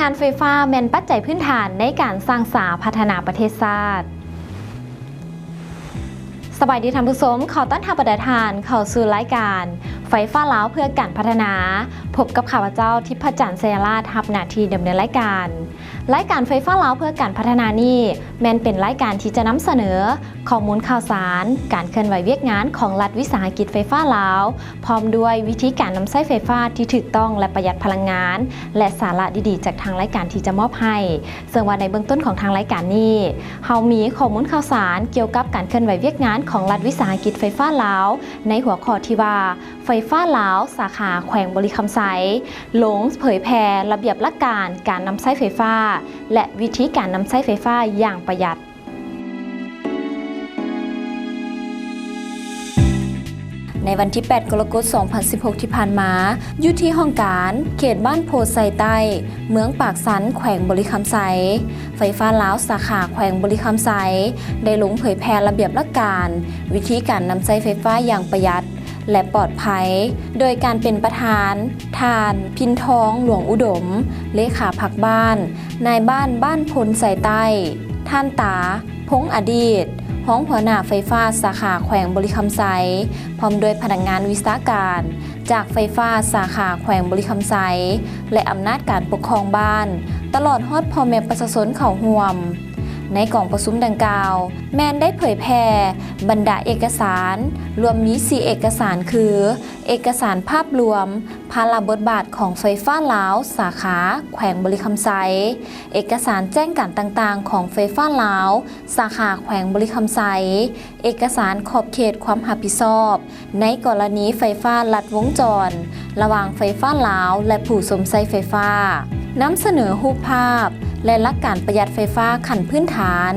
ງານໄຟຟ້າແມ່ນປັດໄຈພື້ນຖານໃນການສ້າງສາພັດທະນາປະເທດຊາດ. ສະບາຍດີທ່ານຜູ້ຊົມ, ຂໍຕ້ອນຮັບບັນດາທ່ານເຂົ້າສູ່ລາຍການໄຟຟ້າລາວເພື່ອການພັດທະນາ. ພົບກັບຂ້າພະເຈົ້າ ທິບພະຈັນ ໄຊຍະລາດ, ຮັບໜ້າທີ່ດຳເນີນລາຍການ. ລາຍການໄຟຟ້າລາວເພື່ອການພັດທະນານີ້ ແມ່ນເປັນລາຍການທີ່ຈະນຳສະເໜີຂໍ້ມູນຂ່າວສານ, ການເຄື່ອນໄຫວວຽກງານຂອງລັດວິສາຫະກິດໄຟຟ້າລາວ, ພ້ອມດ້ວຍວິທີການນຳໃຊ້ໄຟຟ້າທີ່ຖືກຕ້ອງ ແລະ ປະຢັດພະລັງງານ ແລະ ສາລະດີໆຈາກທາງລາຍການທີ່ຈະມອບໃຫ້. ເຊິ່ງວ່າໃນເບື້ອງຕົ້ນຂອງທາງລາຍການນີ້, ເຮົາມີຂໍ້ມູນຂ່າວສານກ່ຽວກັບການເຄື່ອນໄຫວວຽກງານຂອງລັດວິສາຫະກິດໄຟຟ້າລາວ ໃນຫົວຂໍ້ທີ່ວ່າ ໄຟຟ້າລາວສາຂາແຂວງບໍລິຄຳໄຊ ລົງເຜີຍແຜ່ລະບຽບຫຼັກການການນຳໃຊ້ໄຟຟ້າ ແລະ ວິທີການນຳໃຊ້ໄຟຟ້າຢ່າງປະຢັດ. ໃນວັນທີແປດ ກໍລະກົດ ສອງພັນສິບຫົກ ທີ່ຜ່ານມາ, ຢູ່ທີ່ຫ້ອງການເຂດບ້ານໂພໄຊໃຕ້ ເມືອງປາກຊັນ ແຂວງບໍລິຄຳໄຊ, ໄຟຟ້າລາວສາຂາແຂວງບໍລິຄຳໄຊ ໄດ້ລົງເຜີຍແຜ່ລະບຽບຫຼັກການ ວິທີການນຳໃຊ້ໄຟຟ້າຢ່າງປະຢັດ ແລະ ປອດໄພ, ໂດຍການເປັນປະທານ ທ່ານ ພິນທອງ ຫຼວງອຸດົມ ເລຂາພັກບ້ານ, ນາຍບ້ານບ້ານໂພນໄຊໃຕ້, ທ່ານ ຕາ ພົງອະດີດ ຮອງຫົວໜ້າໄຟຟ້າສາຂາແຂວງບໍລິຄຳໄຊ, ພ້ອມດ້ວຍພະນັກງານວິຊາການຈາກໄຟຟ້າສາຂາແຂວງບໍລິຄຳໄຊ ແລະ ອຳນາດການປົກຄອງບ້ານ, ຕະຫຼອດຮອດພໍ່ແມ່ປະຊາຊົນເຂົ້າຮ່ວມ. ໃນກອງປະຊຸມດັ່ງກ່າວ ແມ່ນໄດ້ເຜີຍແຜ່ບັນດາເອກະສານ, ລວມມີສີ່ເອກະສານ ຄື ເອກະສານພາບລວມພາລະບົດບາດຂອງໄຟຟ້າລາວສາຂາແຂວງບໍລິຄຳໄຊ, ເອກະສານແຈ້ງການຕ່າງໆຂອງໄຟຟ້າລາວສາຂາແຂວງບໍລິຄຳໄຊ, ເອກະສານຂອບເຂດຄວາມຮັບຜິດຊອບໃນກໍລະນີໄຟຟ້າລັດວົງຈອນ ລະຫວ່າງໄຟຟ້າລາວ ແລະ ຜູ້ຊົມໃຊ້ໄຟຟ້າ, ນຳສະເໜີຮູບພາບ ແລະ ຫຼັກການປະຢັດໄຟຟ້າຂັ້ນພື້ນຖານ.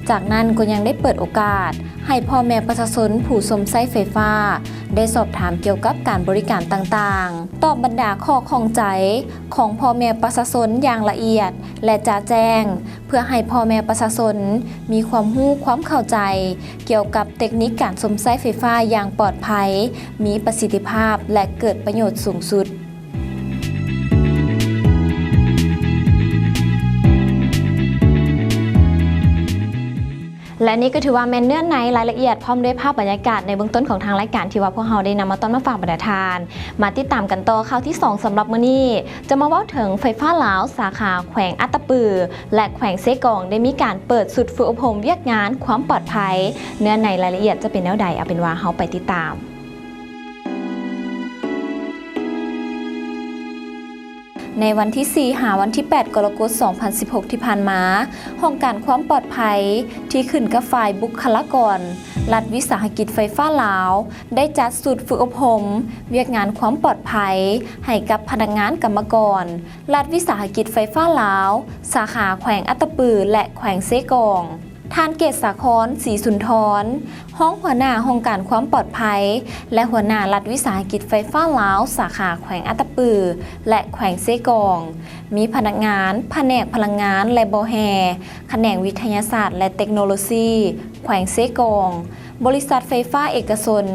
ຈາກນັ້ນກໍຍັງໄດ້ເປີດໂອກາດ ໃຫ້ພໍ່ແມ່ປະຊາຊົນຜູ້ຊົມໃຊ້ໄຟຟ້າໄດ້ສອບຖາມກ່ຽວກັບການບໍລິການຕ່າງໆ, ຕອບບັນດາຂໍ້ຂ້ອງໃຈຂອງພໍ່ແມ່ປະຊາຊົນຢ່າງລະອຽດ ແລະ ຈະແຈ້ງ, ເພື່ອໃຫ້ພໍ່ແມ່ປະຊາຊົນມີຄວາມຮູ້ຄວາມເຂົ້າໃຈກ່ຽວກັບເຕັກນິກການຊົມໃຊ້ໄຟຟ້າຢ່າງປອດໄພ, ມີປະສິດທິພາບ ແລະ ເກີດປະໂຫຍດສູງສຸດ. ແລະ ນີ້ກໍຖືວ່າແມ່ນເນື້ອໃນລາຍລະອຽດ ພ້ອມດ້ວຍພາບບັນຍາກາດໃນເບື້ອງຕົ້ນຂອງທາງລາຍການ ທີ່ວ່າພວກເຮົາໄດ້ນຳມາຕ້ອນມາຝາກບັນດາທ່ານ. ມາຕິດຕາມກັນຕໍ່ຂ່າວທີສອງສຳລັບມື້ນີ້ ຈະມາເວົ້າເຖິງໄຟຟ້າລາວສາຂາແຂວງອັດຕະປື ແລະ ແຂວງເຊກອງ ໄດ້ມີການເປີດຊຸດຝຶກອົບຮົມວຽກງານຄວາມປອດໄພ. ເນື້ອໃນລາຍລະອຽດຈະເປັນແນວໃດ? ເອົາເປັນວ່າເຮົາໄປຕິດຕາມ. ໃນວັນທີສີ່ ຫາວັນທີແປດ ກໍລະກົດ ສອງພັນສິບຫົກ ທີ່ຜ່ານມາ, ຫ້ອງການຄວາມປອດໄພທີ່ຂຶ້ນກັບຝ່າຍບຸກຄະລາກອນລັດວິສາຫະກິດໄຟຟ້າລາວ ໄດ້ຈັດຊຸດຝຶກອົບຮົມວຽກງານຄວາມປອດໄພໃຫ້ກັບພະນັກງານກຳມະກອນລັດວິສາຫະກິດໄຟຟ້າລາວ ສາຂາແຂວງອັດຕະປື ແລະ ແຂວງເຊກອງ. ທ່ານ ເກດສາຄອນ ສີສຸນທອນ, ຮອງຫົວໜ້າຫ້ອງການຄວາມປອດໄພ ແລະ ຫົວໜ້າລັດວິສາຫະກິດໄຟຟ້າລາວ ສາຂາແຂວງອັດຕະປື ແລະ ແຂວງເຊກອງ, ມີພະນັກງານພະແນກພະລັງງານ ແລະ ບໍ່ແຮ່, ຂະແໜງວິທະຍາສາດ ແລະ ເຕັກໂນໂລຊີ ແຂວງເຊກອງ, ບໍລິສັດໄຟຟ້າເອກະຊົນ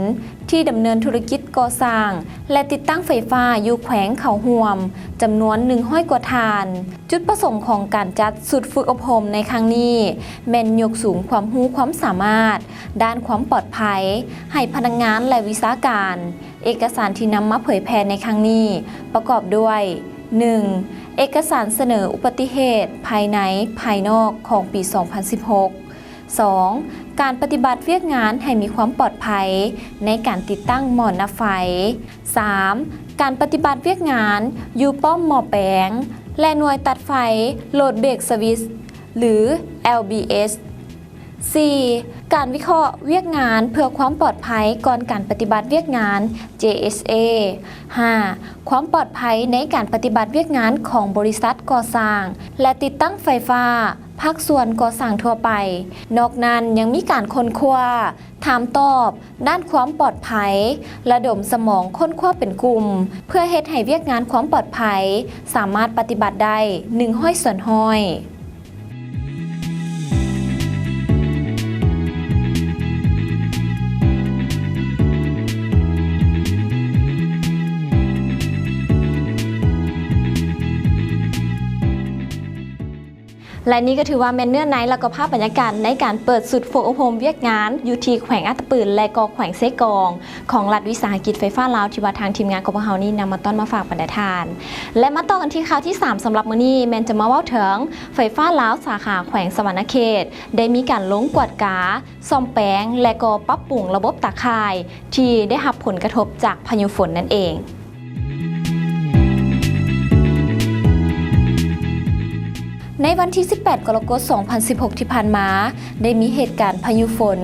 ທີ່ດຳເນີນທຸລະກິດກໍ່ສ້າງ ແລະ ຕິດຕັ້ງໄຟຟ້າຢູ່ແຂວງເຂົ້າຮ່ວມ ຈຳນວນໜຶ່ງຮ້ອຍກວ່າທ່ານ. ຈຸດປະສົງຂອງການຈັດຊຸດຝຶກອົບຮົມໃນຄັ້ງນີ້ ແມ່ນຍົກສູງຄວາມຮູ້ຄວາມສາມາດດ້ານຄວາມປອດໄພໃຫ້ພະນັກງານ ແລະ ວິຊາການ. ເອກະສານທີ່ນຳມາເຜີຍແຜ່ໃນຄັ້ງນີ້ປະກອບດ້ວຍ, ໜຶ່ງ ເອກະສານສະເໜີອຸບັດຕິເຫດພາຍໃນພາຍນອກຂອງປີສອງພັນສິບຫົກ, ສອງ ການປະຕິບັດວຽກງານໃຫ້ມີຄວາມປອດໄພໃນການຕິດຕັ້ງໝໍ້ນັບໄຟ, ສາມ ການປະຕິບັດວຽກງານຢູ່ປ້ອມໝໍ້ແປງ ແລະ ໜ່ວຍຕັດໄຟ load break switch ຫຼື ແອລບີເອສ, ສີ່ ການວິເຄາະວຽກງານເພື່ອຄວາມປອດໄພກ່ອນການປະຕິບັດວຽກງານ ເຈເອສເອ, ຫ້າ ຄວາມປອດໄພໃນການປະຕິບັດວຽກງານຂອງບໍລິສັດກໍ່ສ້າງ ແລະ ຕິດຕັ້ງໄຟຟ້າ ພາກສ່ວນກໍ່ສ້າງທົ່ວໄປ. ນອກນັ້ນຍັງມີການຄົ້ນຄວ້າ, ຖາມຕອບດ້ານຄວາມປອດໄພ, ລະດົມສະໝອງຄົ້ນຄວ້າເປັນກຸ່ມ ເພື່ອເຮັດໃຫ້ວຽກງານຄວາມປອດໄພສາມາດປະຕິບັດໄດ້ໜຶ່ງຮ້ອຍສ່ວນຮ້ອຍ. ແລະນີ້ກໍຖືວ່າແມ່ນເນື້ອໃນ ແລະກໍພາບບັນຍາກາດໃນການເປີດຊຸດຝຶກອົບຮົມວຽກງານຢູ່ທີ່ແຂວງອັດຕະປື ແລະກໍແຂວງເຊກອງ ຂອງລັດວິສາຫະກິດໄຟຟ້າລາວ ທີ່ວ່າທາງທີມງານຂອງພວກເຮົານີ້ນຳມາຕ້ອນມາຝາກບັນດາທ່ານ. ແລະມາຕໍ່ກັນທີ່ຂ່າວທີສາມ ສຳລັບມື້ນີ້ ແມ່ນຈະມາເວົ້າເຖິງໄຟຟ້າລາວສາຂາແຂວງສະຫວັນນະເຂດ ໄດ້ມີການລົງກວດກາ ສ້ອມແປງ ແລະກໍປັບປຸງລະບົບຕາຂ່າຍ ທີ່ໄດ້ຮັບຜົນກະທົບຈາກພາຍຸຝົນນັ້ນເອງ. ໃນວັນທີສິບແປດ ກໍລະກົດ ສອງພັນສິບຫົກ ທີ່ຜ່ານມາ ໄດ້ມີເຫດການພາຍຸຝົນ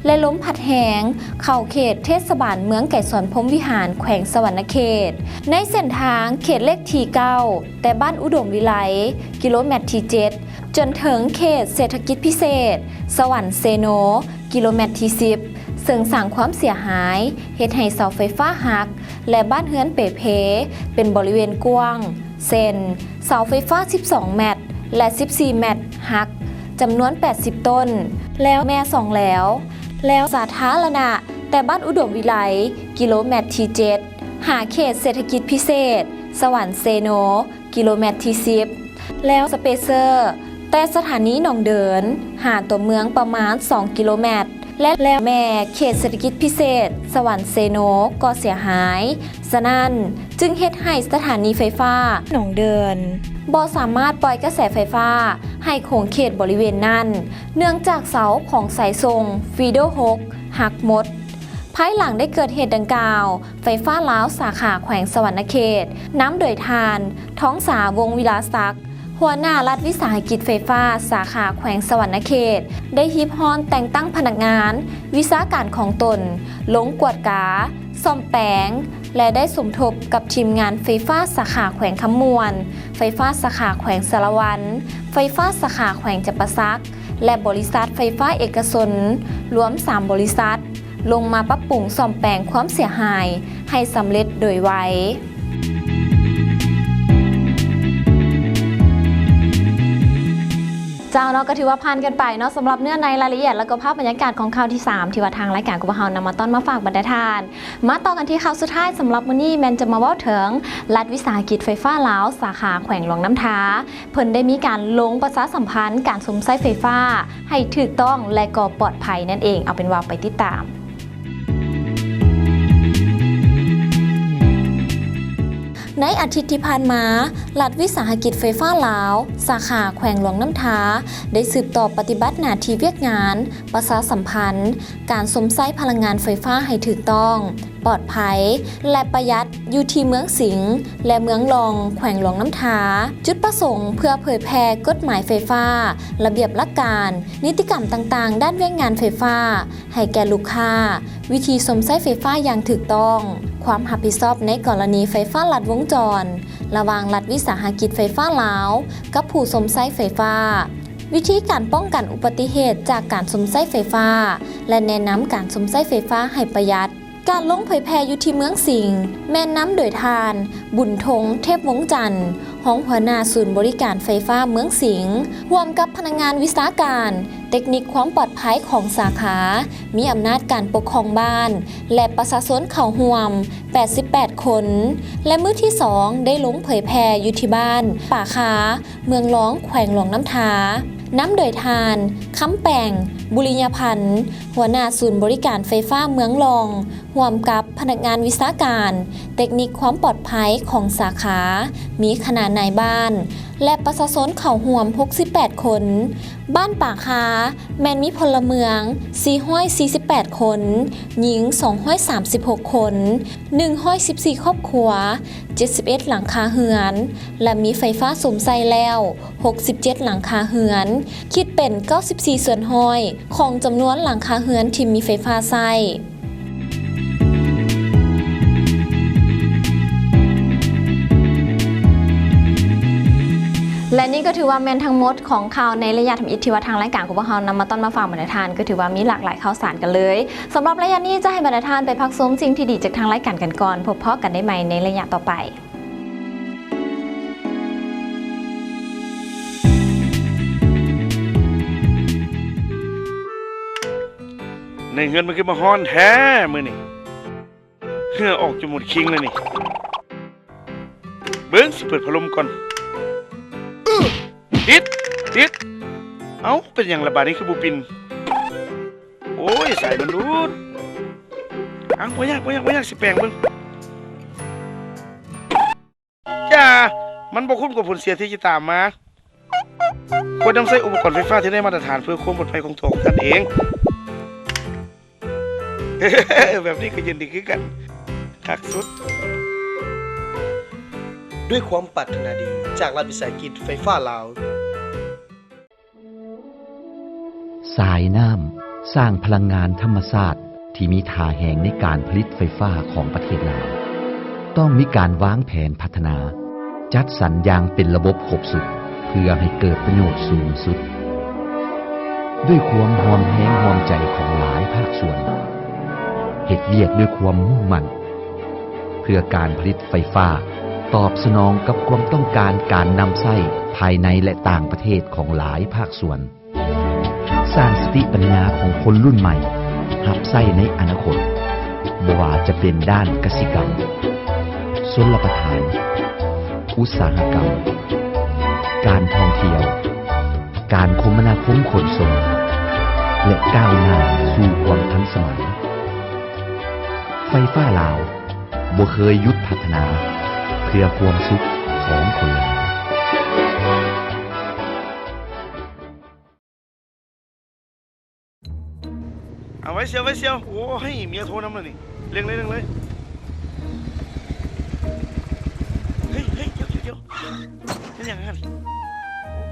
ແລະ ລົມພັດແຮງ ເຂົ້າເຂດເທດສະບານເມືອງໄກສອນພົມວິຫານ ແຂວງສະຫວັນນະເຂດ ໃນເສັ້ນທາງເຂດເລກທີເກົ້າ ແຕ່ບ້ານອຸດົມວິໄລ ກິໂລແມັດທີເຈັດ ຈົນເຖິງເຂດເສດຖະກິດພິເສດສະຫວັນເຊໂນ ກິໂລແມັດທີສິບ ເຊິ່ງສ້າງຄວາມເສຍຫາຍ ເຮັດໃຫ້ເສົາໄຟຟ້າຫັກ ແລະ ບ້ານເຮືອນເປ່ເພ ເປັນບໍລິເວນກວ້າງ ເຊັ່ນ ເສົາໄຟຟ້າສິບສອງແມັດ ແລະ ສິບສີ່ແມັດຫັກ ຈຳນວນແປດສິບຕົ້ນ ແລວແມ່ສອງແຫຼວ ແລວສາທາລະນະ ແຕ່ບ້ານອຸດົມວິໄລ ກິໂລແມັດທີເຈັດ ຫາເຂດເສດຖະກິດພິເສດສະຫວັນເຊໂນ ກິໂລແມັດທີສິບ ແລວສະເປເຊີ ແຕ່ສະຖານີໜອງເດີນ ຫາຕົວເມືອງປະມານສອງກິໂລແມັດ ແລະ ແລວແມ່ເຂດເສດຖະກິດພິເສດສະຫວັນເຊໂນກໍເສຍຫາຍ. ສະນັ້ນ, ຈຶ່ງເຮັດໃຫ້ສະຖານີໄຟຟ້າໜອງເດີນບໍ່ສາມາດປ່ອຍກະແສໄຟຟ້າໃຫ້ຂົງເຂດບໍລິເວນນັ້ນ, ເນື່ອງຈາກເສົາຂອງສາຍສົ່ງຟີເດີຫົກຫັກໝົດ. ພາຍຫຼັງໄດ້ເກີດເຫດດັ່ງກ່າວ, ໄຟຟ້າລາວສາຂາແຂວງສະຫວັນນະເຂດ ນຳໂດຍທ່ານ ທອງສາ ວົງວິລາສັກ ຫົວໜ້າລັດວິສາຫະກິດໄຟຟ້າສາຂາແຂວງສະຫວັນນະເຂດ ໄດ້ຮີບຮ້ອນແຕ່ງຕັ້ງພະນັກງານວິຊາການຂອງຕົນ ລົງກວດກາ, ສ້ອມແປງ ແລະ ໄດ້ສົມທົບກັບທີມງານໄຟຟ້າສາຂາແຂວງຄຳມ່ວນ, ໄຟຟ້າສາຂາແຂວງສາລະວັນ, ໄຟຟ້າສາຂາແຂວງຈຳປາສັກ ແລະ ບໍລິສັດໄຟຟ້າເອກະຊົນ ລວມສາມບໍລິສັດ ລົງມາປັບປຸງສ້ອມແປງຄວາມເສຍຫາຍໃຫ້ສຳເລັດໂດຍໄວ. ເຈົ້າເນາະ, ກໍຖືວ່າຜ່ານກັນໄປເນາະ ສຳລັບເນື້ອໃນ ລາຍລະອຽດ ແລ້ວກໍພາບບັນຍາກາດຂອງຂ່າວທີສາມ ທີ່ວ່າທາງລາຍການຂອງພວກເຮົານຳມາຕ້ອນມາຝາກບັນດາທ່ານ. ມາຕໍ່ກັນທີ່ຂ່າວສຸດທ້າຍສຳລັບມື້ນີ້ ແມ່ນຈະມາເວົ້າເຖິງລັດວິສາຫະກິດໄຟຟ້າລາວ ສາຂາແຂວງຫຼວງນ້ຳທາ ເພິ່ນໄດ້ມີການລົງປະຊາສຳພັນການຊົມໃຊ້ໄຟຟ້າ ໃຫ້ຖືກຕ້ອງ ແລະ ກໍປອດໄພນັ້ນເອງ. ເອົາເປັນວ່າໄປຕິດຕາມ. ໃນອາທິດທີ່ຜ່ານມາ, ລັດວິສາຫະກິດໄຟຟ້າລາວ ສາຂາແຂວງຫຼວງນ້ຳທາ ໄດ້ສືບຕໍ່ປະຕິບັດໜ້າທີ່ວຽກງານປະຊາສຳພັນການຊົມໃຊ້ພະລັງງານໄຟຟ້າໃຫ້ຖືກຕ້ອງ, ປອດໄພ ແລະ ປະຢັດ ຢູ່ທີ່ເມືອງສິງ ແລະ ເມືອງລອງ ແຂວງຫຼວງນ້ຳທາ. ຈຸດປະສົງເພື່ອເຜີຍແຜ່ກົດໝາຍໄຟຟ້າ, ລະບຽບຫຼັກການ, ນິຕິກຳຕ່າງໆ ດ້ານວຽກງານໄຟຟ້າ ໃຫ້ແກ່ລູກຄ້າ, ວິທີຊົມໃຊ້ໄຟຟ້າຢ່າງຖືກຕ້ອງ, ຄວາມຮັບຜິດຊອບໃນກໍລະນີໄຟຟ້າລັດວົງຈອນ ລະຫວ່າງລັດວິສາຫະກິດໄຟຟ້າລາວ ກັບຜູ້ຊົມໃຊ້ໄຟຟ້າ, ວິທີການປ້ອງກັນອຸບັດຕິເຫດຈາກການຊົມໃຊ້ໄຟຟ້າ ແລະ ແນະນຳການຊົມໃຊ້ໄຟຟ້າໃຫ້ປະຢັດ. ການລົງເຜີຍແຜ່ຢູ່ທີ່ເມືອງສິງ ແມ່ນນຳໂດຍທ່ານ ບຸນທົງ ເທບວົງຈັນ ຮອງຫົວໜ້າສູນບໍລິການໄຟຟ້າເມືອງສິງ ຮ່ວມກັບພະນັກງານວິຊາການ ເຕັກນິກຄວາມປອດໄພຂອງສາຂາ, ມີອຳນາດການປົກຄອງບ້ານ ແລະ ປະຊາຊົນເຂົ້າຮ່ວມແປດສິບແປດຄົນ ແລະ ມື້ທີສອງໄດ້ລົງເຜີຍແຜ່ຢູ່ທີ່ບ້ານປ່າຄາ ເມືອງລອງ ແຂວງຫຼວງນ້ຳທາ, ນຳໂດຍທ່ານ ຄຳແປງ ບຸລິຍະພັນ ຫົວໜ້າສູນບໍລິການໄຟຟ້າເມືອງລອງ ຮ່ວມກັບພະນັກງານວິຊາການ ເຕັກນິກຄວາມປອດໄພຂອງສາຂາ, ມີຄະນະນາຍບ້ານ ແລະ ປະຊາຊົນເຂົ້າຮ່ວມຫົກສິບແປດຄົນ. ບ້ານປ່າຄາ ແມ່ນມີພົນລະເມືອງສີ່ຮ້ອຍສີ່ສິບແປດຄົນ, ຍິງສອງຮ້ອຍສາມສິບຫົກຄົນ, ໜຶ່ງຮ້ອຍສິບສີ່ຄອບຄົວ, ເຈັດສິບເອັດຫຼັງຄາເຮືອນ ແລະ ມີໄຟຟ້າຊົມໃຊ້ແລ້ວຫົກສິບເຈັດຫຼັງຄາເຮືອນ, ຄິດເປັນເກົ້າສິບສີ່ສ່ວນຮ້ອຍຂອງຈຳນວນຫຼັງຄາເຮືອນທີ່ມີໄຟຟ້າໃຊ້. ແລະ ນີ້ກໍຖືວ່າແມ່ນທັງໝົດຂອງຂ່າວໃນໄລຍະທຳອິດທີ່ວ່າທາງລາຍການຂອງພວກເຮົານຳມາຕ້ອນມາຝາກບັນດາທ່ານ, ກໍຖືວ່າມີຫຼາກຫຼາຍຂ່າວສານກັນເລີຍ. ສຳລັບໄລຍະນີ້ຈະໃຫ້ບັນດາທ່ານໄປພັກຊົມສິ່ງທີ່ດີຈາກທາງລາຍການກັນກ່ອນ. ພົບພໍ້ກັນໄດ້ໃໝ່ໃນໄລຍະຕໍ່ໄປ. ໃນເຮືອນມັນຄືມາຮ້ອນແທ້ມື້ນີ້, ເຫື່ອອອກຈົນໝົດຄີງແລ້ວນີ້. ເບິ່ງ ຊິເປີດພັດລົມກ່ອນ. ຕິດ ຕິດ. ເອົ້າ ເປັນຫຍັງລະບາດນີ້ຄືບໍ່ປິ່ນ? ໂອ້ຍ ສາຍມັນຫຼຸດ. ເອົ້າ ບໍ່ຍາກ ບໍ່ຍາກ ບໍ່ຍາກ ຊິແປງເບິ່ງ. ຢ່າ ມັນບໍ່ຄຸ້ມກັບຜົນເສຍທີ່ຈະຕາມມາ. ຄວນນຳໃຊ້ອຸປະກອນໄຟຟ້າທີ່ໄດ້ມາດຕະຖານເພື່ອຄວາມປອດໄພຂອງຕົວຂອງທ່ານເອງ. ແບບນີ້ກໍເຢັນດີຄືກັນ. ຄັກສຸດ. ດ້ວຍຄວາມປາດຖະໜາດີຈາກລັດວິສາຫະກິດໄຟຟ້າລາວ. ສາຍນ້ຳ ສ້າງພະລັງງານທຳມະຊາດທີ່ມີທ່າແຮງໃນການຜະລິດໄຟຟ້າຂອງປະເທດລາວ ຕ້ອງມີການວາງແຜນພັດທະນາ ຈັດສັນຢ່າງເປັນລະບົບຄົບຊຸດ ເພື່ອໃຫ້ເກີດປະໂຫຍດສູງສຸດ. ດ້ວຍຄວາມຮ່ວມແຮງຮ່ວມໃຈຂອງຫຼາຍພາກສ່ວນ, ເຮັດວຽກດ້ວຍຄວາມມຸ່ງໝັ້ນ ເພື່ອການຜະລິດໄຟຟ້າ ຕອບສະໜອງກັບຄວາມຕ້ອງການການນຳໃຊ້ພາຍໃນ ແລະ ຕ່າງປະເທດຂອງຫຼາຍພາກສ່ວນ, ສ້າງສະຕິປັນຍາຂອງຄົນລຸ້ນໃໝ່ຮັບໃຊ້ໃນອະນາຄົດ, ບໍ່ວ່າຈະເປັນດ້ານກະສິກຳ, ຊົນລະປະທານ, ອຸດສາຫະກຳ, ການທ່ອງທ່ຽວ, ການຄົມມະນາຄົມຂົນສົ່ງ ແລະ ກ້າວໜ້າສູ່ຄວາມທັນສະໄໝ. ໄຟຟ້າລາວບໍ່ເຄີຍຢຸດພັດທະນາເພື່ອຄວາມສຸກຂອງຄົນລາວ. ເອົາໄວ້ຊຽວ ໄວ້ຊຽວ. ໂອ້ຍ ເມຍໂທນຳແລ້ວນີ້. ເລັ່ງເລີຍ ເລັ່ງເລີຍ. ເຮີ້ຍ ເຮີ້ຍ ດຽວ ດຽວ ດຽວ. ແມ່ນຫຍັງຫັ້ນ?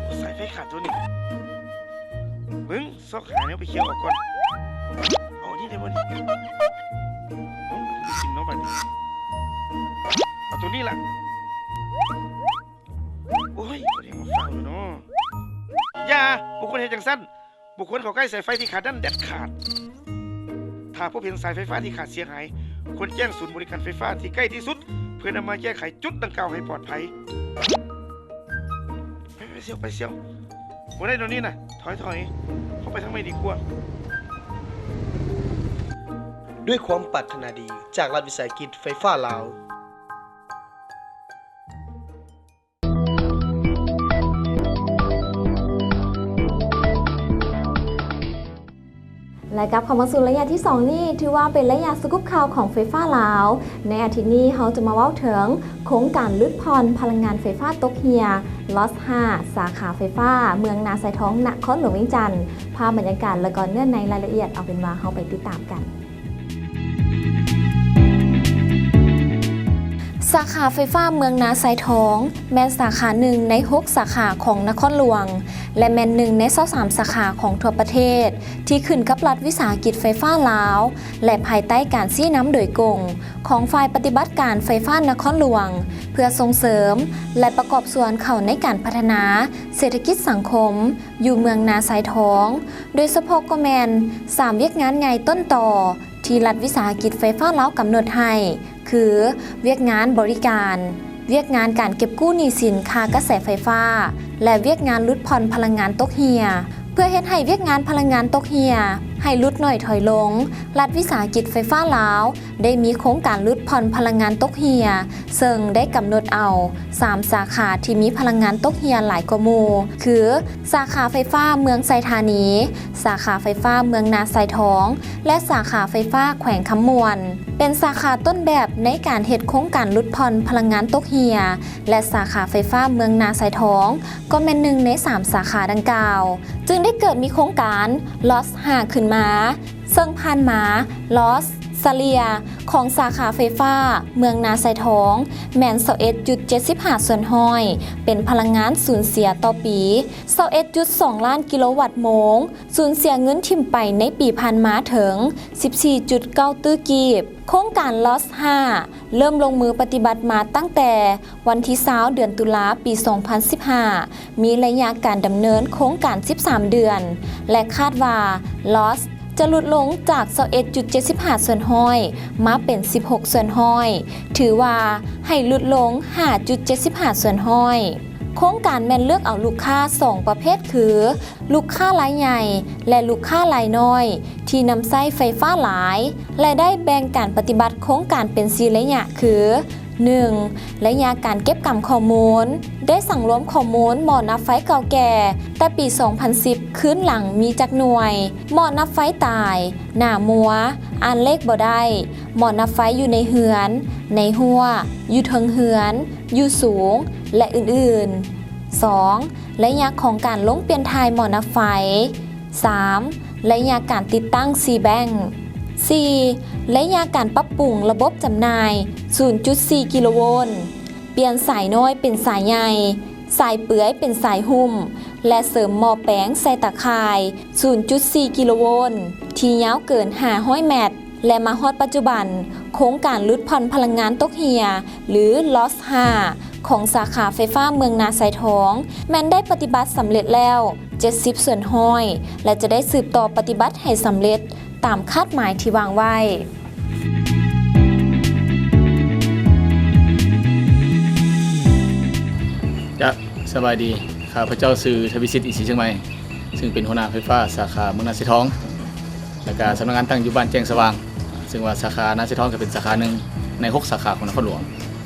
ໂອ້ ສາຍໄຟຂາດຕົວນີ້. ເບິ່ງ ຊອກຫາແນວໄປເຄຍອອກກ່ອນ. ເອົານີ້ໄດ້ບໍ່ນີ້? ເອົາ ກິນເນາະບັດນີ້. ເອົາຕົວນີ້ລະ. ໂອ້ຍ ບໍ່ໄດ້ມາຟັງເນາະ. ຢ່າ ບໍ່ຄວນເຮັດຈັ່ງຊັ້ນ. ບໍ່ຄວນເຂົ້າໃກ້ສາຍໄຟທີ່ຂາດນັ້ນເດັດຂາດ. ຖ້າພົບເຫັນສາຍໄຟຟ້າທີ່ຂາດເສຍຫາຍ, ຄວນແຈ້ງສູນບໍລິການໄຟຟ້າທີ່ໃກ້ທີ່ສຸດ ເພື່ອນຳມາແກ້ໄຂຈຸດດັ່ງກ່າວໃຫ້ປອດໄພ. ໄປ ໄປຊຽວ ໄປຊຽວ. ບໍ່ໄດ້ດອກນີ້ນະ. ຖອຍ ຖອຍ. ເຮົາໄປທາງໃໝ່ດີກວ່າ. ດ້ວຍຄວາມປາດຖະໜາດີຈາກລັດວິສາຫະກິດໄຟຟ້າລາວ. ແລະ ກັບເຂົ້າມາສູ່ໄລຍະທີສອງນີ້ ຖືວ່າເປັນໄລຍະສະກຸບຂ່າວຂອງໄຟຟ້າລາວ. ໃນອາທິດນີ້ເຮົາຈະມາເວົ້າເຖິງໂຄງການຫຼຸດຜ່ອນພະລັງງານໄຟຟ້າຕົກເຫື່ອ ລອດຫ້າ ສາຂາໄຟຟ້າເມືອງນາຊາຍທອງ ນະຄອນຫຼວງວຽງຈັນ. ພາບບັນຍາກາດ ແລະ ກໍເນື້ອໃນລາຍລະອຽດ ເອົາເປັນວ່າເຮົາໄປຕິດຕາມກັນ. ສາຂາໄຟຟ້າເມືອງນາຊາຍທອງ ແມ່ນສາຂາໜຶ່ງໃນຫົກສາຂາຂອງນະຄອນຫຼວງ ແລະ ແມ່ນໜຶ່ງໃນຊາວສາມສາຂາຂອງທົ່ວປະເທດ ທີ່ຂຶ້ນກັບລັດວິສາຫະກິດໄຟຟ້າລາວ ແລະ ພາຍໃຕ້ການຊີ້ນຳໂດຍກົງຂອງຝ່າຍປະຕິບັດການໄຟຟ້ານະຄອນຫຼວງ ເພື່ອສົ່ງເສີມ ແລະ ປະກອບສ່ວນເຂົ້າໃນການພັດທະນາເສດຖະກິດສັງຄົມ ຢູ່ເມືອງນາຊາຍທອງ, ໂດຍສະເພາະກໍແມ່ນສາມວຽກງານໃຫຍ່ຕົ້ນຕໍທີ່ລັດວິສາຫະກິດໄຟຟ້າລາວກຳນົດໃຫ້ ຄື ວຽກງານບໍລິການ, ວຽກງານການເກັບກູ້ໜີ້ສິນຄ່າກະແສໄຟຟ້າ ແລະ ວຽກງານຫຼຸດຜ່ອນພະລັງງານຕົກເຫື່ອ. ເພື່ອເຮັດໃຫ້ວຽກງານພະລັງງານຕົກເຫື່ອໃຫ້ຫຼຸດໜ້ອຍຖອຍລົງ, ລັດວິສາຫະກິດໄຟຟ້າລາວ ໄດ້ມີໂຄງການຫຼຸດຜ່ອນພະລັງງານຕົກເຫື່ອ ເຊິ່ງໄດ້ກຳນົດເອົາສາມສາຂາທີ່ມີພະລັງງານຕົກເຫື່ອຫຼາຍກວ່າໝູ່ ຄື ສາຂາໄຟຟ້າເມືອງໄຊທານີ, ສາຂາໄຟຟ້າເມືອງນາຊາຍທອງ ແລະ ສາຂາໄຟຟ້າແຂວງຄຳມ່ວນ, ເປັນສາຂາຕົ້ນແບບໃນການເຮັດໂຄງການຫຼຸດຜ່ອນພະລັງງານຕົກເຫື່ອ ແລະ ສາຂາໄຟຟ້າເມືອງນາຊາຍທອງ ກໍແມ່ນໜຶ່ງໃນສາມສາຂາດັ່ງກ່າວ, ຈຶ່ງໄດ້ເກີດມີໂຄງການ ລອດຫ້າ ຂຶ້ນມາ. ເຊິ່ງຜ່ານມາ ລອດສະເລ່ຍຂອງສາຂາໄຟຟ້າເມືອງນາຊາຍທອງ ແມ່ນ ຊາວເອັດຈຸດເຈັດສິບຫ້າສ່ວນຮ້ອຍ ເປັນພະລັງງານສູນເສຍຕໍ່ປີ ຊາວເອັດຈຸດສອງລ້ານກິໂລວັດໂມງ, ສູນເສຍເງິນຖິ້ມໄປໃນປີຜ່ານມາເຖິງ ສິບສີ່ຈຸດເກົ້າຕື້ກີບ. ໂຄງການ ລອດຫ້າ ເລີ່ມລົງມືປະຕິບັດມາຕັ້ງແຕ່ ວັນທີຊາວ ເດືອນຕຸລາ ປີສອງພັນສິບຫ້າ ມີໄລຍະການດຳເນີນໂຄງການສິບສາມເດືອນ ແລະ ຄາດວ່າ ລອດຈະຫຼຸດລົງຈາກ ຊາວເອັດຈຸດເຈັດສິບຫ້າສ່ວນຮ້ອຍ ມາເປັນ ສິບຫົກສ່ວນຮ້ອຍ ຖືວ່າໃຫ້ຫຼຸດລົງ ຫ້າຈຸດເຈັດສິບຫ້າສ່ວນຮ້ອຍ. ໂຄງການແມ່ນເລືອກເອົາລູກຄ້າສອງປະເພດຄື ລູກຄ້າລາຍໃຫຍ່ ແລະ ລູກຄ້າລາຍນ້ອຍ ທີ່ນຳໃຊ້ໄຟຟ້າຫຼາຍ ແລະ ໄດ້ແບ່ງການປະຕິບັດໂຄງການເປັນສີ່ໄລຍະຄື ໜຶ່ງ ໄລຍະການເກັບກຳຂໍ້ມູນ. ໄດ້ສັງລວມຂໍ້ມູນໝໍ້ນັບໄຟເກົ່າແກ່ແຕ່ປີສອງພັນສິບຄືນຫຼັງມີຈັກໜ່ວຍ, ໝໍ້ນັບໄຟຕາຍ, ໜ້າມົວ, ອ່ານເລກບໍ່ໄດ້, ໝໍ້ນັບໄຟຢູ່ໃນເຮືອນ, ໃນຮົ້ວ, ຢູ່ເທິງເຮືອນ, ຢູ່ສູງ ແລະ ອື່ນໆ. ສອງ ໄລຍະຂອງການລົງປ່ຽນຖ່າຍໝໍ້ນັບໄຟ. ສາມ ໄລຍະການຕິດຕັ້ງ C-Bank. ສີ່ ໄລຍະການປັບປຸງລະບົບຈຳໜ່າຍ ສູນຈຸດສີ່ ກິໂລໂວນ, ປ່ຽນສາຍນ້ອຍເປັນສາຍໃຫຍ່, ສາຍເປືອຍເປັນສາຍຫຸ້ມ ແລະ ເສີມໝໍ້ແປງໃສ່ຕາຂ່າຍ ສູນຈຸດສີ່ ກິໂລໂວນ ທີ່ຍາວເກີນຫ້າຮ້ອຍແມັດ. ແລະ ມາຮອດປັດຈຸບັນ, ໂຄງການຫຼຸດຜ່ອນພະລັງງານຕົກເຮ່ຍ ຫຼື ລອດຫ້າ ຂອງສາຂາໄຟຟ້າເມືອງນາຊາຍທອງ ແມ່ນໄດ້ປະຕິບັດສຳເລັດແລ້ວເຈັດສິບສ່ວນຮ້ອຍ ແລະ ຈະໄດ້ສືບຕໍ່ປະຕິບັດໃຫ້ສຳເລັດຕາມຄາດໝາຍທີ່ວາງໄວ້. ຈະ ສະບາຍດີ, ຂ້າພະເຈົ້າຊື່ ທະວີສິດ ອີສີຊຽງໃໝ່ ຊຶ່ງເປັນຫົວໜ້າໄຟຟ້າສາຂາເມືອງນາຊາຍທອງ ແລ້ວກະສຳນັກງານຕັ້ງຢູ່ບ້ານແຈ້ງສະຫວ່າງ, ຊຶ່ງວ່າສາຂານາຊາຍທອງກະເປັນສາຂາໜຶ່ງໃນຫົກສາຂາຂອງນະຄອນຫຼວງ.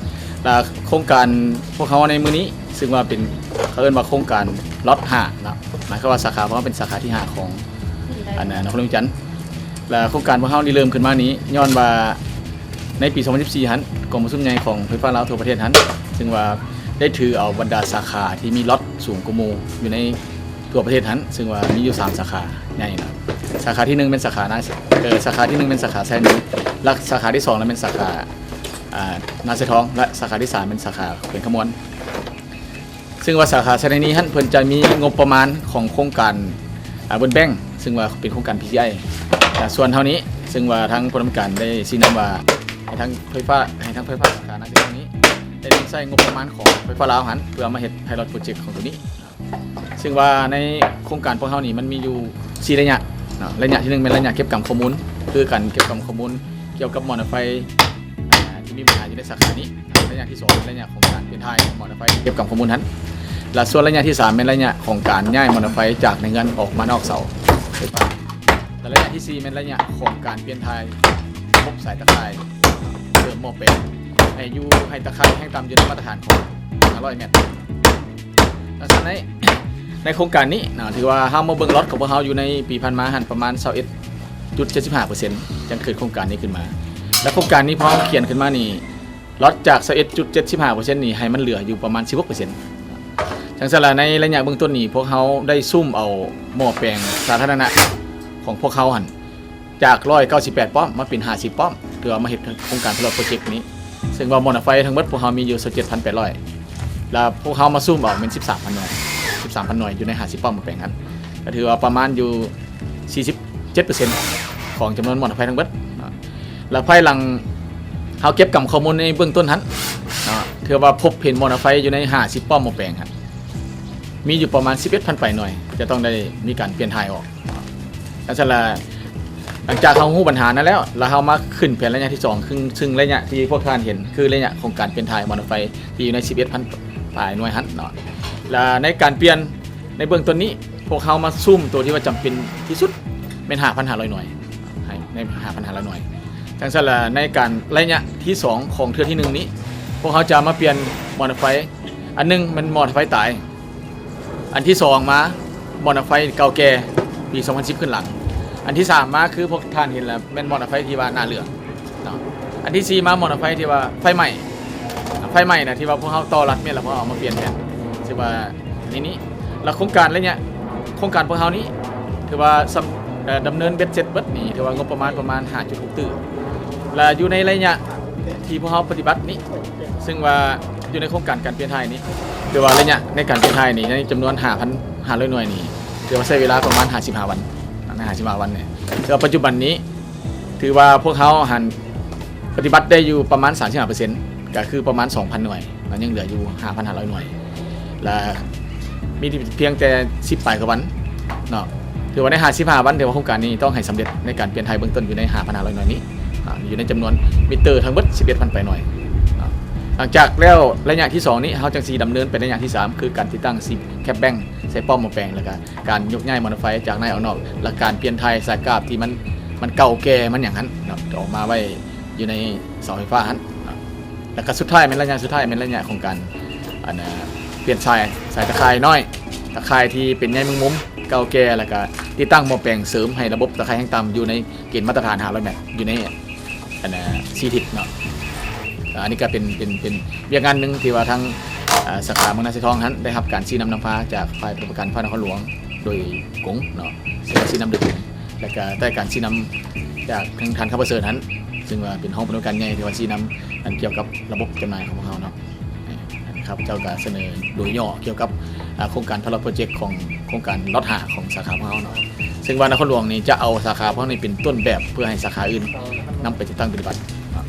ແລະ ໂຄງການພວກເຮົາໃນມື້ນີ້ ຊຶ່ງວ່າເປັນ ເຂົາເອີ້ນວ່າໂຄງການລອດຫ້າເນາະ, ໝາຍຄວາມວ່າສາຂາຂອງເຮົາເປັນສາຂາທີຫ້າຂອງ ອັນ ນະຄອນຫຼວງວຽງຈັນ. ແລະ ໂຄງການພວກເຮົານີ້ເລີ່ມຂຶ້ນມານີ້ ຍ້ອນວ່າໃນປີສອງພັນສິບສີ່ຫັ້ນ ກອງປະຊຸມໃຫຍ່ຂອງໄຟຟ້າລາວທົ່ວປະເທດຫັ້ນ ຊຶ່ງວ່າໄດ້ຖືເອົາບັນດາສາຂາທີ່ມີລອດສູງກວ່າໝູ່ຢູ່ໃນ ທົ່ວປະເທດຫັ້ນ, ຊຶ່ງວ່າມີຢູ່ສາມສາຂາໃຫຍ່ນະ. ສາຂາທີໜຶ່ງແມ່ນສາຂານາ ເອີ ສາຂາທີໜຶ່ງແມ່ນສາຂາໄຊທານີ, ແລະ ສາຂາທີສອງລະແມ່ນສາຂາ ອ່າ ນາຊາຍທອງ ແລະ ສາຂາທີສາມແມ່ນສາຂາແຂວງຄຳມ່ວນ. ຊຶ່ງວ່າສາຂາໄຊທານີຫັ້ນ ເພິ່ນຈະມີງົບປະມານຂອງໂຄງການ ອ່າ World Bank, ຊຶ່ງວ່າເປັນໂຄງການ PCI. ແລະ ສ່ວນເທົ່ານີ້ ຊຶ່ງວ່າທາງຜູ້ດຳເນີນການໄດ້ຊີ້ນຳວ່າ ໃຫ້ທາງໄຟຟ້າ ໃຫ້ທາງໄຟຟ້າສາຂານາຊາຍທາງນີ້ ໄດ້ນຳໃຊ້ງົບປະມານຂອງໄຟຟ້າລາວຫັ້ນ ເພື່ອມາເຮັດ pilot project ຂອງໂຕນີ້. ຊຶ່ງວ່າໃນໂຄງການພວກເຮົານີ້ ມັນມີຢູ່ສີ່ໄລຍະເນາະ. ໄລຍະທີໜຶ່ງແມ່ນໄລຍະເກັບກຳຂໍ້ມູນ, ຄືການເກັບກຳຂໍ້ມູນກ່ຽວກັບໝໍ້ນ້ຳໄຟ ອ່າ ທີ່ມີບັນຫາຢູ່ໃນສາຂານີ້. ໄລຍະທີສອງແມ່ນໄລຍະຂອງການປ່ຽນຖ່າຍໝໍ້ນ້ຳໄຟທີ່ເກັບກຳຂໍ້ມູນຫັ້ນ ແລະ ສ່ວນໄລຍະທີສາມແມ່ນໄລຍະຂອງການຍ້າຍໝໍ້ນ້ຳໄຟຈາກໃນເຮືອນອອກມານອກເສົາໄຟຟ້າ ແລະ ໄລຍະທີສີ່ແມ່ນໄລຍະຂອງການປ່ຽນຖ່າຍລະບົບສາຍຕາຂ່າຍ ເສີມໝໍ້ແປງໃຫ້ຢູ່ ໃຫ້ຕາຂ່າຍແຮງຕ່ຳຢູ່ໃນມາດຕະຖານຂອງຫ້າຮ້ອຍແມັດ. ແລ້ວຊັ້ນໃນ ໃນໂຄງການນີ້ນະ ຖືວ່າເຮົາມາເບິ່ງລອດຂອງພວກເຮົາຢູ່ໃນປີຜ່ານມາຫັ້ນ ປະມານຊາວເອັດຈຸດເຈັດສິບຫ້າເປີເຊັນ ຈັ່ງເກີດໂຄງການນີ້ຂຶ້ນມາ. ແລະ ໂຄງການນີ້ພວກເຮົາຂຽນຂຶ້ນມານີ້ ລອດຈາກຊາວເອັດຈຸດເຈັດສິບຫ້າເປີເຊັນນີ້ ໃຫ້ມັນເຫຼືອຢູ່ປະມານສິບຫົກເປີເຊັນ. ຈັ່ງຊັ້ນລະ ໃນໄລຍະເບື້ອງຕົ້ນນີ້ ພວກເຮົາໄດ້ຊຸ້ມເອົາໝໍ້ແປງສາທາລະນະຂອງພວກເຮົາຫັ້ນ ຈາກຮ້ອຍເກົ້າສິບແປດປ້ອມມາເປັນຫ້າສິບປ້ອມ ເພື່ອມາເຮັດໂຄງການ pilot project ນີ້ ຊຶ່ງວ່າໝໍ້ນ້ຳໄຟທັງໝົດພວກເຮົາມີຢູ່ຊາວເຈັດພັນແປດຮ້ອຍ ແລ້ວພວກເຮົາມາຊຸ້ມເອົາແມ່ນສິບສາມພັນໜ່ວຍ ສິບສາມພັນໜ່ວຍຢູ່ໃນຫ້າສິບປ້ອມໝໍ້ແປງຫັ້ນ ກະຖືວ່າປະມານຢູ່ສີ່ສິບເຈັດເປີເຊັນຂອງຈຳນວນໝໍ້ນ້ຳໄຟທັງໝົດເນາະ. ແລ້ວພາຍຫຼັງເຮົາເກັບກຳຂໍ້ມູນໃນເບື້ອງຕົ້ນຫັ້ນເນາະ ຖືວ່າພົບເຫັນໝໍ້ນ້ຳໄຟຢູ່ໃນຫ້າສິບປ້ອມໝໍ້ແປງຫັ້ນ ມີຢູ່ປະມານສິບເອັດພັນປາຍໜ່ວຍ ຈະຕ້ອງໄດ້ມີການປ່ຽນຖ່າຍອອກ. ຈັ່ງຊັ້ນລະ ຫຼັງຈາກເຮົາຮູ້ບັນຫານັ້ນແລ້ວ ລະເຮົາມາຂຶ້ນແຜນໄລຍະທີສອງ ຊຶ່ງ ຊຶ່ງໄລຍະທີ່ພວກທ່ານເຫັນ ຄືໄລຍະຂອງການປ່ຽນຖ່າຍໝໍ້ນ້ຳໄຟທີ່ຢູ່ໃນສິບເອັດພັນປາຍໜ່ວຍຫັ້ນເນາະ. ລະໃນການປ່ຽນໃນເບື້ອງຕົ້ນນີ້ ພວກເຮົາມາຊຸ້ມໂຕທີ່ວ່າຈຳເປັນທີ່ສຸດແມ່ນຫ້າພັນຫ້າຮ້ອຍໜ່ວຍ ໃຫ້ໃນຫ້າພັນຫ້າຮ້ອຍໜ່ວຍ. ຈັ່ງຊັ້ນລະ ໃນການໄລຍະທີສອງຂອງເທື່ອທີໜຶ່ງນີ້ ພວກເຮົາຈະມາປ່ຽນໝໍ້ນ້ຳໄຟ ອັນໜຶ່ງແມ່ນໝໍ້ນ້ຳໄຟຕາຍ ອັນທີສອງມາ ໝໍ້ນ້ຳໄຟເກົ່າແກ່ປີສອງພັນສິບຂຶ້ນຫຼັງ. ອັນທີສາມມາ ຄືພວກທ່ານເຫັນລະ ແມ່ນໝໍ້ນ້ຳໄຟທີ່ວ່າໜ້າເຫຼືອງເນາະ. ອັນທີສີ່ມາ ໝໍ້ນ້ຳໄຟທີ່ວ່າໄຟໄໝ້ ໄຟໄໝ້ນະ ທີ່ວ່າພວກເຮົາຕໍ່ລັດແມ່ນລະ ພວກເຮົາເອົາມາປ່ຽນແທນ ຖືວ່າໃນນີ້. ລະໂຄງການໄລຍະ ໂຄງການພວກເຮົານີ້ ຖືວ່າສຳ ເອີ ດຳເນີນເບັດເສັດເບິດນີ້ ຖືວ່າງົບປະມານ ປະມານຫ້າຈຸດຫົກຕື້. ລະຢູ່ໃນໄລຍະທີ່ພວກເຮົາປະຕິບັດນີ້ ຊຶ່ງວ່າຢູ່ໃນໂຄງການການປ່ຽນຖ່າຍນີ້ ຖືວ່າໄລຍະໃນການປ່ຽນຖ່າຍນີ້ ໃນຈຳນວນຫ້າພັນຫ້າຮ້ອຍໜ່ວຍນີ້ ຖືວ່າໃຊ້ເວລາປະມານຫ້າສິບຫ້າວັນ ຫ້າສິບຫ້າວັນນີ້. ແຕ່ວ່າປັດຈຸບັນນີ້ ຖືວ່າພວກເຮົາຫັ້ນປະຕິບັດໄດ້ຢູ່ປະມານສາມສິບຫ້າເປີເຊັນ ກະຄືປະມານສອງພັນໜ່ວຍ ແລ້ວຍັງເຫຼືອຢູ່ຫ້າພັນຫ້າຮ້ອຍໜ່ວຍ ລະມີພຽງແຕ່ສິບປາຍກວ່າວັນເນາະ. ຖືວ່າໃນຫ້າສິບຫ້າວັນ ຖືວ່າໂຄງການນີ້ຕ້ອງໃຫ້ສຳເລັດໃນການປ່ຽນຖ່າຍເບື້ອງຕົ້ນຢູ່ໃນຫ້າພັນຫ້າຮ້ອຍໜ່ວຍນີ້ ອາ ຢູ່ໃນຈຳນວນມິເຕີທັງໝົດສິບເອັດພັນປາຍໜ່ວຍເນາະ. ຫຼັງຈາກແລ້ວໄລຍະທີສອງນີ້ ເຮົາຈັ່ງຊິດຳເນີນໄປໄລຍະທີສາມ ຄືການຕິດຕັ້ງ C-Bank ໃສ່ປ້ອມໝໍ້ແປງ ແລ້ວກະການຍົກຍ້າຍໝໍ້ນ້ຳໄຟຈາກໃນອອກນອກ ແລະ ການປ່ຽນຖ່າຍສາຍກາບທີ່ມັນ ມັນເກົ່າແກ່ ມັນຫຍັງຫັ້ນເນາະ ຈະອອກມາໄວ້ຢູ່ໃນເສົາໄຟຟ້າຫັ້ນເນາະ. ແລ້ວກໍສຸດທ້າຍແມ່ນໄລຍະສຸດທ້າຍແມ່ນໄລຍະຂອງການ ອັນນະ ປ່ຽນສາຍ ສາຍຕາຂ່າຍນ້ອຍ ຕາຂ່າຍທີ່ເປັນໃຍແມງມຸມເກົ່າແກ່ ແລ້ວກໍຕິດຕັ້ງໝໍ້ແປງເສີມໃຫ້ລະບົບຕາຂ່າຍແຮງຕ່ຳຢູ່ໃນເກນມາດຕະຖານຫ້າຮ້ອຍແມັດ ຢູ່ໃນ ອັນນະ ສີ່ທິດເນາະ. ອັນນີ້ກໍເປັນ ເປັນ ເປັນວຽກງານໜຶ່ງທີ່ວ່າທາງ ອາ ສາຂາເມືອງນາຊາຍທອງຫັ້ນໄດ້ຮັບການຊີ້ນຳນຳພາຈາກຝ່າຍປະຕິບັດການໄຟຟ້ານະຄອນຫຼວງໂດຍກົງເນາະ ເຊິ່ງວ່າຊີ້ນຳໂດຍກົງ ແລ້ວກໍໄດ້ການຊີ້ນຳຈາກທາງທ່ານຄຳປະເສີດຫັ້ນ ເຊິ່ງວ່າເປັນຮອງຜູ້ອຳນວຍການໃຫຍ່ທີ່ວ່າຊີ້ນຳອັນກ່ຽວກັບລະບົບຈຳໜ່າຍຂອງພວກເຮົາເນາະ. ອັນນີ້ຂ້າພະເຈົ້າກໍສະເໜີໂດຍຫຍໍ້ກ່ຽວກັບ ອາ ໂຄງການ pilot project ຂອງໂຄງການລັອດຫ້າຂອງສາຂາພວກເຮົາເນາະ ເຊິ່ງວ່ານະຄອນຫຼວງນີ້ຈະເອົາສາຂາພວກເຮົານີ້ເປັນຕົ້ນແບບ ເພື່ອໃຫ້ສາຂາອື່ນນຳໄປຈັດຕັ້ງປະຕິບັດເນາະ.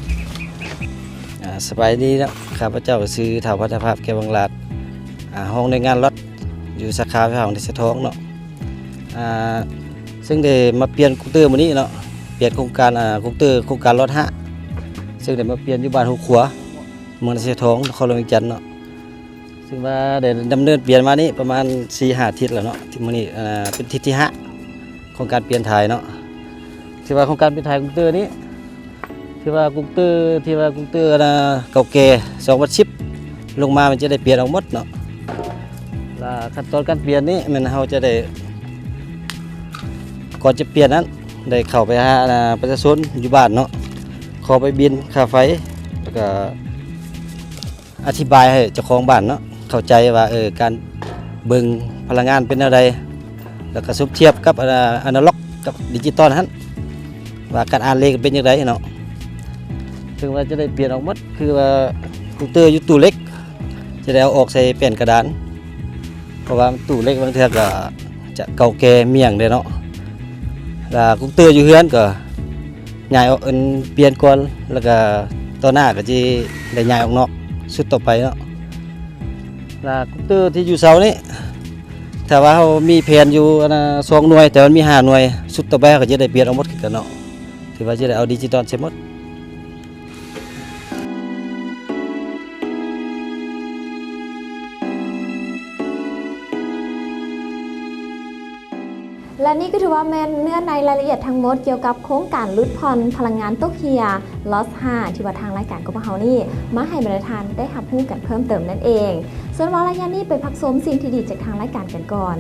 ອາ ສະບາຍດີເນາະ ຂ້າພະເຈົ້າຊື່ ທ້າວ ພັນທະພາບ ແກ້ວວັງລາດ ອາ ຮອງໜ່ວຍງານລັອດ ຢູ່ສາຂາໄຟຟ້ານາຊາຍທອງເນາະ. ອາ ເຊິ່ງໄດ້ມາປ່ຽນກຸກເຕີມື້ນີ້ເນາະ ປ່ຽນໂຄງການ ອາ ກຸກເຕີໂຄງການລັອດຫ້າ ເຊິ່ງໄດ້ມາປ່ຽນຢູ່ບ້ານຫົວຂົວ ເມືອງນາຊາຍທອງ ນະຄອນຫຼວງວຽງຈັນເນາະ. ເຊິ່ງວ່າໄດ້ດຳເນີນປ່ຽນມານີ້ປະມານສີ່ຫ້າທິດແລ້ວເນາະ ທີ່ມື້ນີ້ ອາ ເປັນທິດທີຫ້າຂອງການປ່ຽນຖ່າຍເນາະ. ຖືວ່າຂອງການປ່ຽນຖ່າຍກຸກເຕີນີ້ ທີ່ວ່າກຸກເຕີ ທີ່ວ່າກຸກເຕີ ອັນນະ ເກົ່າແກ່ ສອງພັນສິບ ລົງມາ ມັນຈະໄດ້ປ່ຽນອອກໝົດເນາະ. ແລ້ວຂັ້ນຕອນການປ່ຽນນີ້ແມ່ນເຮົາຈະໄດ້ ກ່ອນຈະປ່ຽນນັ້ນ ໄດ້ເຂົ້າໄປຫາ ອັນນະ ປະຊາຊົນຢູ່ບ້ານເນາະ ຂໍໃບບິນຄ່າໄຟ ແລ້ວກະ ອະທິບາຍໃຫ້ເຈົ້າຂອງບ້ານເນາະ ເຂົ້າໃຈວ່າ ເອີ ການເບິ່ງພະລັງງານເປັນແນວໃດ ແລ້ວກໍສົມທຽບກັບ ອາ ອານາລັອກກັບດິຈິຕອນຫັ້ນ ວ່າການອ່ານເລກເປັນຈັ່ງໃດເນາະ. ເຊິ່ງວ່າຈະໄດ້ປ່ຽນອອກໝົດ ຄືວ່າກຸກເຕີຢູ່ຕູ້ເຫຼັກ ຈະໄດ້ເອົາອອກໃສ່ແປ້ນກະດານ ເພາະວ່າຕູ້ເຫຼັກບາງເທື່ອກໍຈະເກົ່າແກ່ມ້ຽງເດ້ເນາະ. ແລ້ວກຸກເຕີຢູ່ເຮືອນກໍ ຍ້າຍອອກ ອັນ ປ່ຽນກ່ອນ ແລ້ວກະຕໍ່ໜ້າກໍຊິໄດ້ຍ້າຍອອກນອກຊຸດຕໍ່ໄປເນາະ. ແລ້ວກຸກເຕີທີ່ຢູ່ເຊົານີ້ ຖ້າວ່າເຮົາມີແຜນຢູ່ ອັນນະ ສອງໜ່ວຍ ແຕ່ມັນມີຫ້າໜ່ວຍ ຊຸດຕໍ່ໄປເຮົາກໍຈະໄດ້ປ່ຽນອອກໝົດຄືກັນເນາະ ຖືວ່າຈະໄດ້ເອົາດິຈິຕອນໃສ່ໝົດ. ແລະ ນີ້ກໍຖືວ່າແມ່ນເນື້ອໃນລາຍລະອຽດທັງໝົດກ່ຽວກັບໂຄງການຫຼຸດຜ່ອນພະລັງງານຕົກເຮ່ຍ ລອດຫ້າ ທີ່ວ່າທາງລາຍການຂອງພວກເຮົານີ້ ມາໃຫ້ບັນດາທ່ານໄດ້ຮັບຮູ້ກັນເພີ່ມເຕີມນັ້ນເອງ. ສ່ວນວ່າໄລຍະນີ້ໄປພັກຊົມສິ່ງທີ່ດີຈາກທາງລາຍການກັນກ່ອນ.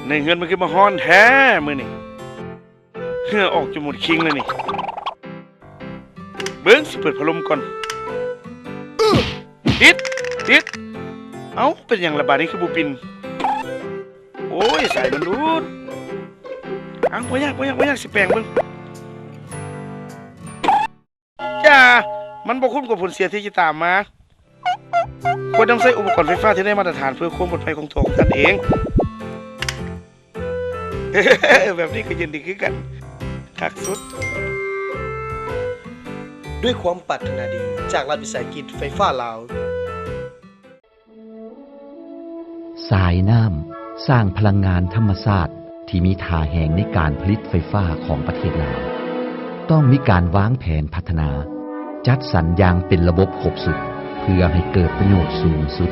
ໃນເຮືອນມັນຄືມາຮ້ອນແທ້ມື້ນີ້. ເຫື່ອອອກຈົນໝົດຄີງແລ້ວນີ້. ເບິ່ງ ຊິເປີດພັດລົມກ່ອນ. ຕິດ ຕິດ. ເອົ້າ ເປັນຫຍັງລະບາດນີ້ຄືບໍ່ປິ່ນ? ໂອ້ຍ ສາຍມັນຫຼຸດ. ເອົ້າ ບໍ່ຍາກ ບໍ່ຍາກ ບໍ່ຍາກ ຊິແປງເບິ່ງ. ຢ່າ ມັນບໍ່ຄຸ້ມກັບຜົນເສຍທີ່ຈະຕາມມາ. ຄວນນຳໃຊ້ອຸປະກອນໄຟຟ້າທີ່ໄດ້ມາດຕະຖານເພື່ອຄວາມປອດໄພຂອງຕົວຂອງທ່ານເອງ. ແບບນີ້ກໍເຢັນດີຄືກັນ. ຄັກສຸດ. ດ້ວຍຄວາມປາດຖະໜາດີຈາກລັດວິສາຫະກິດໄຟຟ້າລາວ. ສາຍນ້ຳ ສ້າງພະລັງງານທຳມະຊາດທີ່ມີທ່າແຮງໃນການຜະລິດໄຟຟ້າຂອງປະເທດລາວ. ຕ້ອງມີການວາງແຜນພັດທະນາ, ຈັດສັນຢ່າງເປັນລະບົບຄົບຊຸດ ເພື່ອໃຫ້ເກີດປະໂຫຍດສູງສຸດ.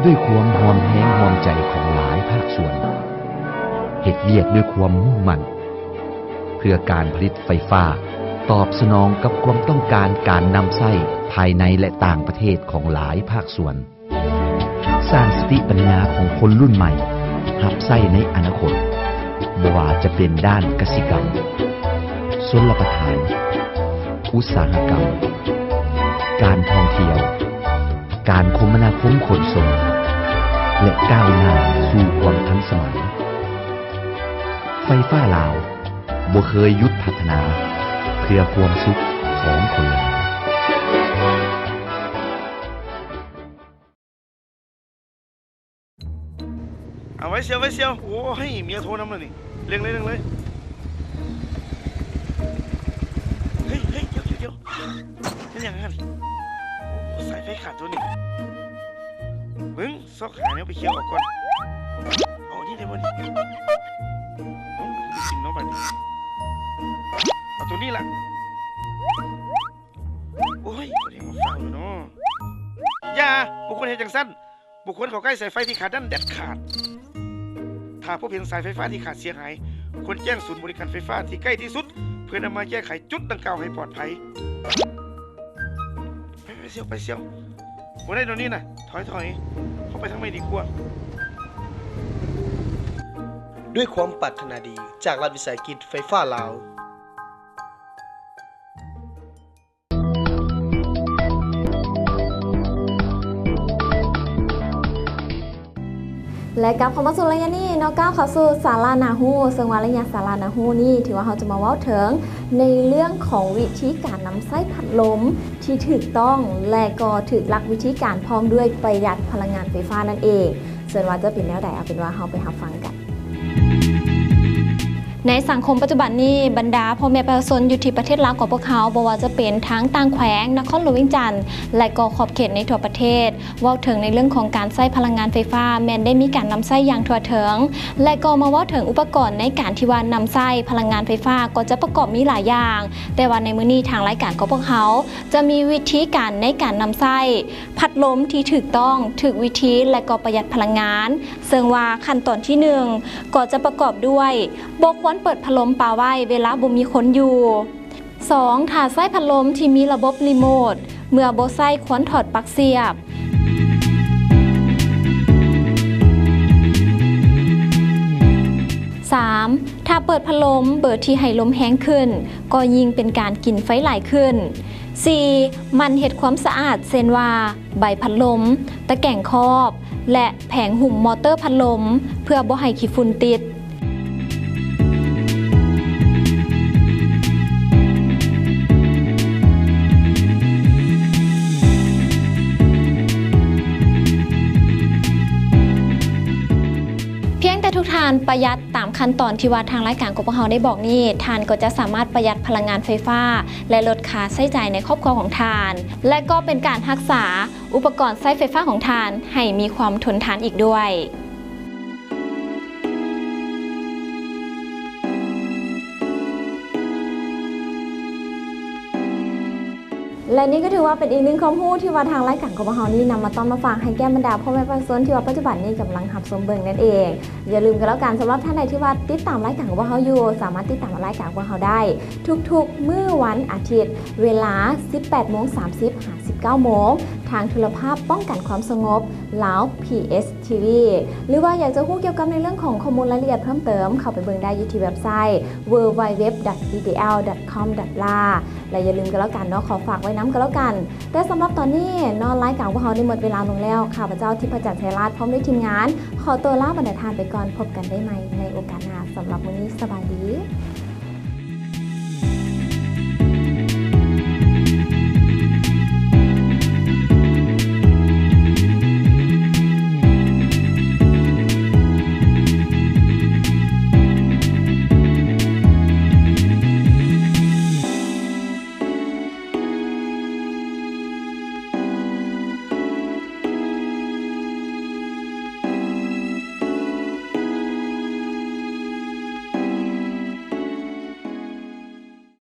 ດ້ວຍຄວາມຮ່ວມແຮງຮ່ວມໃຈຂອງຫຼາຍພາກສ່ວນ, ເຮັດວຽກດ້ວຍຄວາມມຸ່ງໝັ້ນ ເພື່ອການຜະລິດໄຟຟ້າຕອບສະໜອງກັບຄວາມຕ້ອງການການນຳໃຊ້ພາຍໃນ ແລະ ຕ່າງປະເທດຂອງຫຼາຍພາກສ່ວນ. ສ້າງສະຕິປັນຍາຂອງຄົນລຸ້ນໃໝ່ຮັບໃຊ້ໃນອະນາຄົດ, ບໍ່ວ່າຈະເປັນດ້ານກະສິກຳ, ຊົນລະປະທານ, ອຸດສາຫະກຳ, ການທ່ອງທ່ຽວ, ການຄົມມະນາຄົມຂົນສົ່ງ ແລະ ກ້າວໜ້າສູ່ຄວາມທັນສະໄໝ. ໄຟຟ້າລາວບໍ່ເຄີຍຢຸດພັດທະນາເພື່ອຄວາມສຸກຂອງຄົນລາວ. ເອົາໄວ້ຊຽວ ໄວ້ຊຽວ. ໂອ້ຍ ເມຍໂທນຳແລ້ວນີ້. ເລັ່ງເລີຍ ເລັ່ງເລີຍ. ເຮີ້ຍ ເຮີ້ຍ ດຽວ ດຽວ ດຽວ. ແມ່ນຫຍັງຫັ້ນ? ໂອ້ ສາຍໄຟຂາດຕົວນີ້. ເບິ່ງ ຊອກຫາແນວໄປເຄຍອອກກ່ອນ. ເອົານີ້ໄດ້ບໍ່ນີ້? ເອົາ ກິນເນາະບັດນີ້. ເອົາຕົວນີ້ລະ. ໂອ້ຍ ບໍ່ໄດ້ມາຟັງເນາະ. ຢ່າ ບໍ່ຄວນເຮັດຈັ່ງຊັ້ນ. ບໍ່ຄວນເຂົ້າໃກ້ສາຍໄຟທີ່ຂາດນັ້ນເດັດຂາດ. ຖ້າພົບເຫັນສາຍໄຟຟ້າທີ່ຂາດເສຍຫາຍ, ຄວນແຈ້ງສູນບໍລິການໄຟຟ້າທີ່ໃກ້ທີ່ສຸດ ເພື່ອນຳມາແກ້ໄຂຈຸດດັ່ງກ່າວໃຫ້ປອດໄພ. ໄປ, ໄປຊຽວ, ໄປຊຽວ. ບໍ່ໄດ້ດອກນີ້ນະ. ຖອຍ, ຖອຍ. ເຮົາໄປທາງໃໝ່ດີກວ່າ. ດ້ວຍຄວາມປາດຖະໜາດີຈາກລັດວິສາຫະກິດໄຟຟ້າລາວ. ແລະ ກັບເຂົ້າມາສູ່ໄລຍະນີ້ເນາະ, ກ້າວເຂົ້າສູ່ສາລະໜ້າຮູ້, ເຊິ່ງວ່າໄລຍະສາລະໜ້າຮູ້ນີ້ ຖືວ່າເຮົາຈະມາເວົ້າເຖິງໃນເລື່ອງຂອງວິທີການນຳໃຊ້ພັດລົມທີ່ຖືກຕ້ອງ ແລະ ກໍຖືກຫຼັກວິທີການ ພ້ອມດ້ວຍປະຢັດພະລັງງານໄຟຟ້ານັ້ນເອງ. ສ່ວນວ່າຈະເປັນແນວໃດ, ເອົາເປັນວ່າເຮົາໄປຮັບຟັງກັນ. ໃນສັງຄົມປັດຈຸບັນນີ້, ບັນດາພໍ່ແມ່ປະຊາຊົນຢູ່ທີ່ປະເທດລາວຂອງພວກເຮົາ, ບໍ່ວ່າຈະເປັນທັງຕ່າງແຂວງ, ນະຄອນຫຼວງວຽງຈັນ ແລະ ກໍຂອບເຂດໃນທົ່ວປະເທດ, ເວົ້າເຖິງໃນເລື່ອງຂອງການໃຊ້ພະລັງງານໄຟຟ້າ ແມ່ນໄດ້ມີການນຳໃຊ້ຢ່າງທົ່ວເຖິງ ແລະ ກໍມາເວົ້າເຖິງອຸປະກອນໃນການທີ່ວ່ານຳໃຊ້ພະລັງງານໄຟຟ້າ ກໍຈະປະກອບມີຫຼາຍຢ່າງ, ແຕ່ວ່າໃນມື້ນີ້ທາງລາຍການຂອງພວກເຮົາຈະມີວິທີການໃນການນຳໃຊ້ ພັດລົມທີ່ຖືກຕ້ອງ, ຖືກວິທີ ແລະ ກໍປະຢັດພະລັງງານ, ເຊິ່ງວ່າຂັ້ນຕອນທີໜຶ່ງ ກໍຈະປະກອບດ້ວຍ ບໍ່ຄວນເປີດພັດລົມປະໄວ້ເວລາບໍ່ມີຄົນຢູ່. ສອງ, ຖ້າໃຊ້ພັດລົມທີ່ມີລະບົບຣີໂມດ, ເມື່ອບໍ່ໃຊ້ຄວນຖອດປັກສຽບ. ສາມ, ຖ້າເປີດພັດລົມເບີທີ່ໃຫ້ລົມແຮງຂຶ້ນ, ກໍຍິ່ງເປັນການກິນໄຟຫຼາຍຂຶ້ນ. ສີ່, ໝັ່ນເຮັດຄວາມສະອາດ ເຊັ່ນວ່າ ໃບພັດລົມ, ຕະແກງຄອບ ແລະ ແຜງຫຸ້ມມໍເຕີພັດລົມ ເພື່ອບໍ່ໃຫ້ຂີ້ຝຸ່ນຕິດ. ພຽງແຕ່ທຸກທ່ານປະຢັດຕາມຂັ້ນຕອນທີ່ວ່າທາງລາຍການຂອງພວກເຮົາໄດ້ບອກນີ້, ທ່ານກໍຈະສາມາດປະຢັດພະລັງງານໄຟຟ້າ ແລະ ລົດຄ່າໃຊ້ຈ່າຍໃນຄອບຄົວຂອງທ່ານ, ແລະ ກໍເປັນການຮັກສາອຸປະກອນໃຊ້ໄຟຟ້າຂອງທ່ານໃຫ້ມີຄວາມທົນທານອີກດ້ວຍ. ແລະ ນີ້ກໍຖືວ່າເປັນອີກໜຶ່ງຄວາມຮູ້ທີ່ວ່າທາງລາຍການຂອງພວກເຮົານີ້ນຳມາຕ້ອນມາຝາກໃຫ້ແກ່ບັນດາພໍ່ແມ່ປະຊາຊົນທີ່ວ່າປັດຈຸບັນນີ້ກຳລັງຮັບຊົມເບິ່ງນັ້ນເອງ. ຢ່າລືມກັນແລ້ວກັນ, ສຳລັບທ່ານໃດທີ່ວ່າຕິດຕາມລາຍການຂອງພວກເຮົາຢູ່, ສາມາດຕິດຕາມລາຍການຂອງພວກເຮົາໄດ້ທຸກໆມື້ວັນອາທິດ ເວລາ ສິບແປດໂມງສາມສິບ ຫາ ສິບເກົ້າໂມງ ທາງໂທລະພາບປ້ອງກັນຄວາມສະຫງົບ ລາວ ພີເອສ ທີ ວີ ຫຼືວ່າຢາກຈະຮູ້ກ່ຽວກັບໃນເລື່ອງຂອງຂໍ້ມູນລາຍລະອຽດເພີ່ມເຕີມ, ເຂົ້າໄປເບິ່ງໄດ້ຢູ່ທີ່ເວັບໄຊ ເວີ ໄວ ເວັບ ດອດ ບີ ທີ ແອລ ດອດ ຄອມ ດອດ ລາ ແລະ ຢ່າລືມກັນແລ້ວກັນເນາະ, ຂໍຝາກໄວ້ນຳກັນແລ້ວກັນ. ແຕ່ສຳລັບຕອນນີ້ເນາະ, ລາຍການຂອງພວກເຮົາໄດ້ໝົດເວລາລົງແລ້ວ. ຂ້າພະເຈົ້າ ທິບພະຈັນ ໄຊລາດ ພ້ອມດ້ວຍທີມງານ ຂໍຕົວລາບັນດາທ່ານໄປກ່ອນ. ພົບກັນໄດ້ໃໝ່ໃນໂອກາດໜ້າ. ສຳລັບມື້ນີ້ ສະບາຍດີ.